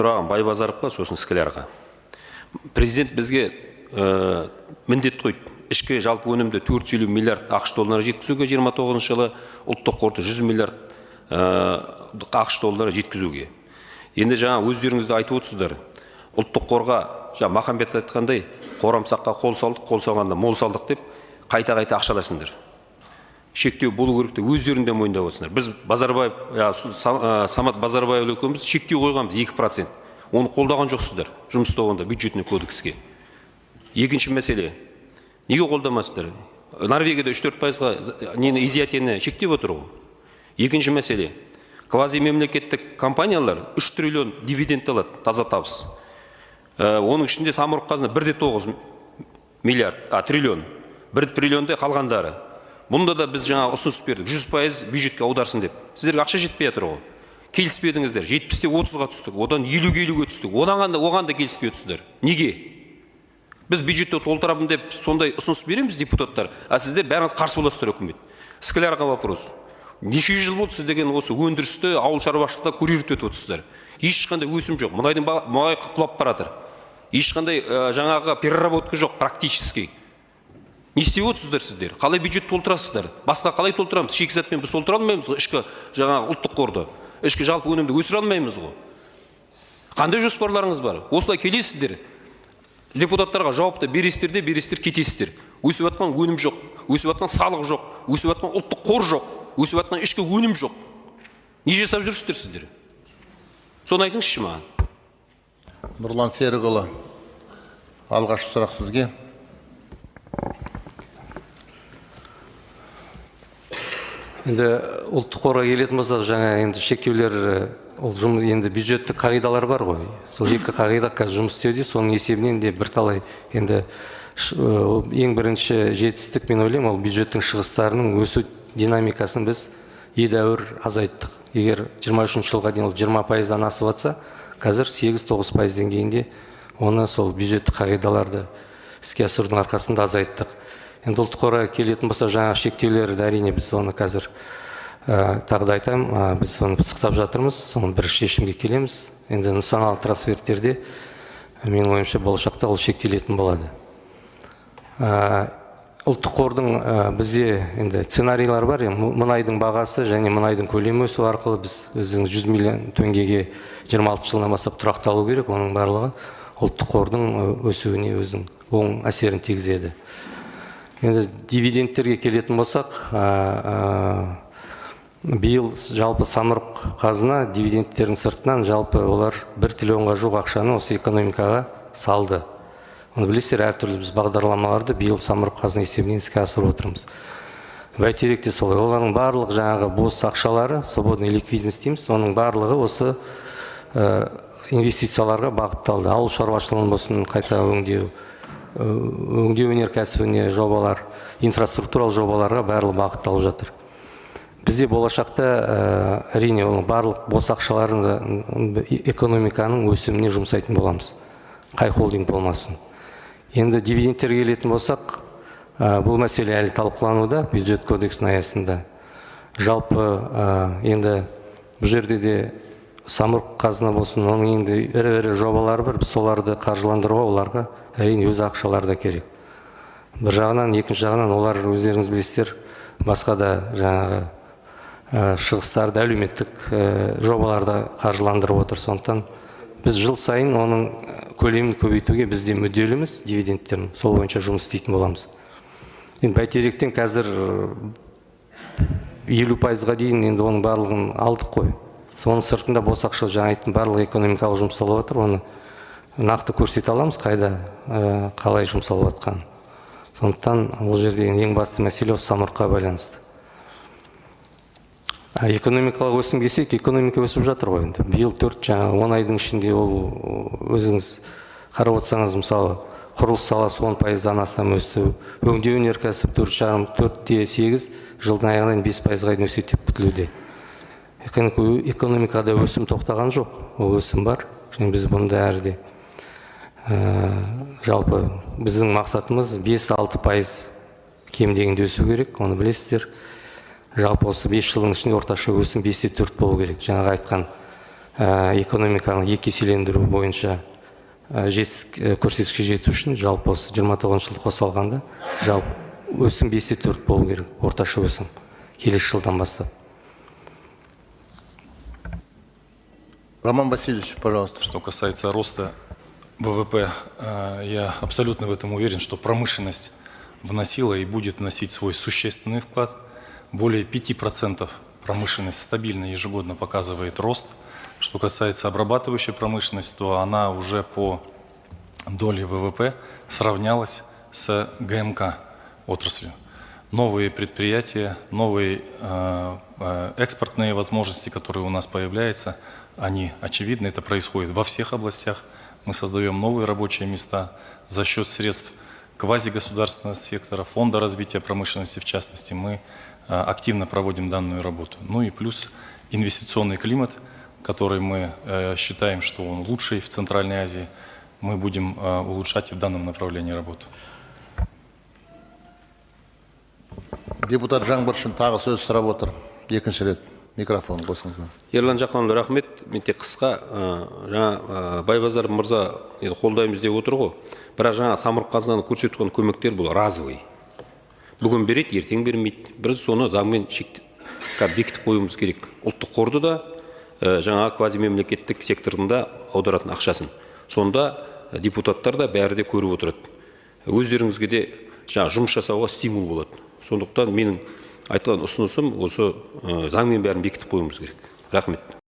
Сұрағым Байбазаровқа, сосын Склярға. Президент бізге міндет қойды. Ішкі жалпы өнімді 450 миллиард ақш долларына жеткізуге 29 жылы, ұлттық қорды 100 миллиард ақш долларына жеткізуге. Енді жаңа өздеріңіз де айтып отырсыздар. Ұлттық қорға, жаңа Махамбет айтқандай, қорамсаққа қол салдық, қол салғанда мол салдық деп қайта-қайта ақшаласыңдар. Шектеу болу керек деп өздерің де мойындап отырсыңдар. Біз Базарбаев, Самат Базарбаев екеуміз шектеу қойғанбыз 2%. Оны қолдаған жоқсыздар жұмыс тобында бюджетный кодекске. Екінші мәселе, неге қолдамасыздар? Норвегияда 3-4 пайызға нені изъятиені шектеп отыр ғой. Екінші мәселе, квазимемлекеттік компаниялар 3 триллион дивиденд алады, таза табыс. Оның ішінде Самұрық Қазына 1,9 миллиард, триллион. 1 триллиондай қалғандары. Бұнда да біз жаңа ұсыныс бердік, 100% бюджетке аударсын деп. Сіздерге ақша жетпей жатыр ғой. Келіспедіңіздер, 70-те 30-ға түстік, одан 50-ге 50-ге түстік. Оған да келіспей отырсыздар. Неге? Біз бюджетті толтырамын деп сондай ұсыныс береміз депутаттар, а сіздер бәріңіз қарсы боласыздар үкімет. Склярға вопрос. Неше жыл болды сіз деген осы өндірісті, ауыл шаруашылықта курировать етіп отырсыздар. Ешқандай өсім жоқ, мұнай құлап бара жатыр. Ешқандай жаңағы переработка жоқ практически. Не істеп отырсыздар сіздер? Қалай бюджет толтырасыздар? Басқа қалай толтырамыз? Шикізатпен біз толтыра алмаймыз ғой, ішкі жаңағы ұлттық қорды. Ішкі жалпы өнімді өсіре алмаймыз ғой. Қандай жоспарларыңыз бар? Осылай келесіздер, депутаттарға жауапты бересіздер де бересіздер, кетесіздер. Өсіп жатқан өнім жоқ, өсіп жатқан салық жоқ, өсіп жатқан ұлттық қор жоқ, өсіп жатқан ішкі өнім жоқ. Не жасап жүрсіздер сіздер? Соны айтыңызшы маған. Нұрлан Серікұлы, алғашқы сұрақ сізге. Енді ұлттық қорға келетін болсақ, жаңа енді шектеулер, ол енді бюджеттік қағидалар бар ғой. Сол екі қағида қазір жұмыс істеуде, соның есебінен де бірталай енді ең бірінші жетістік мен ойлаймын, ол бюджеттің шығыстарының өсу динамикасын біз едәуір азайттық. Егер 23 жылға дейін ол 20%-дан асып жатса, қазір 8-9% деңгейінде оны сол бюджеттік қағидаларды іске асырудың арқасында азайттық. Енді ұлттық қорға келетін болса, жаңа шектеулерді әрине біз оны қазір тағы да айтамын, біз соны пысықтап жатырмыз, соны бір шешімге келеміз. Енді нысаналы трансферттерде менің ойымша болашақта ол шектелетін болады. Ұлттық қордың бізде енді сценарийлар бар, енді мұнайдың бағасы және мұнайдың көлемі өсу арқылы біз өзіңіз 100 миллион теңгеге 26 жылдан бастап тұрақталу керек, оның барлығы ұлттық қордың өсуіне өзінің оң әсерін тигізеді. Енді дивидендтерге келетін болсақ, биыл жалпы Самұрық Қазына дивидендтердің сыртынан жалпы олар 1 триллионға жуық ақшаны осы экономикаға салды. Оны білесіздер, әртүрлі біз бағдарламаларды биыл Самұрық Қазына есебінен іске асырып отырмыз. Бәйтерек те солай. Олардың барлық жаңағы бос ақшалары, свободный ликвидность дейміз, оның барлығы осы инвестицияларға бағытталды. Ауыл шаруашылығын болсын қайта өңдеу, өңдеу өнеркәсібіне жобалар, инфраструктуралық жобаларға барлығы бағытталып жатыр. Бізде болашақта әрине оның барлық бос ақшаларын экономиканың өсіміне жұмсайтын боламыз. Қай холдинг болмасын. Енді дивидендтерге келетін болсақ, бұл мәселе әлі талқылануда бюджет кодексінің аясында. Жалпы енді бұл жерде де Самұрық Қазына болсын, оның енді ірі-ірі жобалары бар, біз соларды қаржыландыруға оларға әрине өз ақшалары да керек. Бір жағынан, екінші жағынан олар өздеріңіз білесіздер, басқа да жаңағы шығыстарды, әлеуметтік жобаларды қаржыландырып отыр. Сондықтан біз жыл сайын оның көлемін көбейтуге біз де мүдделіміз, дивидендтерін сол бойынша жұмыс істейтін боламыз. Енді Бәйтеректен қазір 50%-ға дейін енді оның барлығын алдық қой. Соның сыртында бос ақша, жаңа айттым, барлығы экономикалық жұмсалып жатыр, оны нақты көрсете аламыз, қайда, қалай жұмсалып жатқанын. Сондықтан ол жерде ең басты мәселе осы Самұрыққа байланысты. Экономикалық өсім келсек, экономика өсіп жатыр ғой енді. Биыл төрт, жаңа он айдың ішінде ол өзіңіз қарап отырсаңыз, мысалы, құрылыс саласы 10%-дан астам өсті, өңдеу өнеркәсіп төрт жарым, төрт те сегіз, жылдың аяғына дейін 5%-ға дейін өседі деп күтілуде. Экономикада өсім тоқтаған жоқ, ол өсім бар. Және біз бұнда әрі де, жалпы біздің мақсатымыз 5-6% кем дегенде өсу керек, оны білесіздер. Жалпы осы 5 жылдың ішінде орташа өсім 5,4 болу керек. Жаңағы айтқан Экономиканы екі еселендіру бойынша көрсеткішке жету үшін жалпы осы 29 жылды қоса алғанда жалпы өсім 5,4 болу керек, орташа өсім келесі жылдан бастап. Роман Васильевич, пожалуйста. Что касается роста ВВП, я абсолютно в этом уверен, что промышленность вносила и будет вносить свой существенный вклад. Более 5% промышленность стабильно ежегодно показывает рост. Что касается обрабатывающей промышленности, то она уже по доле ВВП сравнялась с ГМК отраслью. Новые предприятия, новые экспортные возможности, которые у нас появляются, они очевидны. Это происходит во всех областях. Мы создаем новые рабочие места за счет средств квазигосударственного сектора, Фонда развития промышленности в частности. Мы активно проводим данную работу. Ну и плюс инвестиционный климат, который мы считаем, что он лучший в Центральной Азии, мы будем улучшать и в данном направлении работу. Депутат Жаңбыршин тағы сөз сұрап отыр. Екінші рет микрофон қосыңыздар. Ерлан Жақанұлы, рахмет. Мен тек қысқа, жаңа Байбазар мырза енді қолдаймыз деп отыр ғой. Бірақ жаңа Самұрық Қазынаны көрсетіп тұрған көмектер бұл разовый. Бүгін береді, ертең бермейді. Біз соны заңмен бекітіп қоюымыз керек. Ұлттық қорды да, жаңа квазимемлекеттік сектордың да аударатын ақшасын. Сонда депутаттар да бәрі де көріп отырады. Өздеріңізге де жаңа жұмыс жасауға стимул болады. Сондықтан менің айтқан ұсынысым осы, заңмен бәрін бекітіп қоюымыз керек. Рахмет.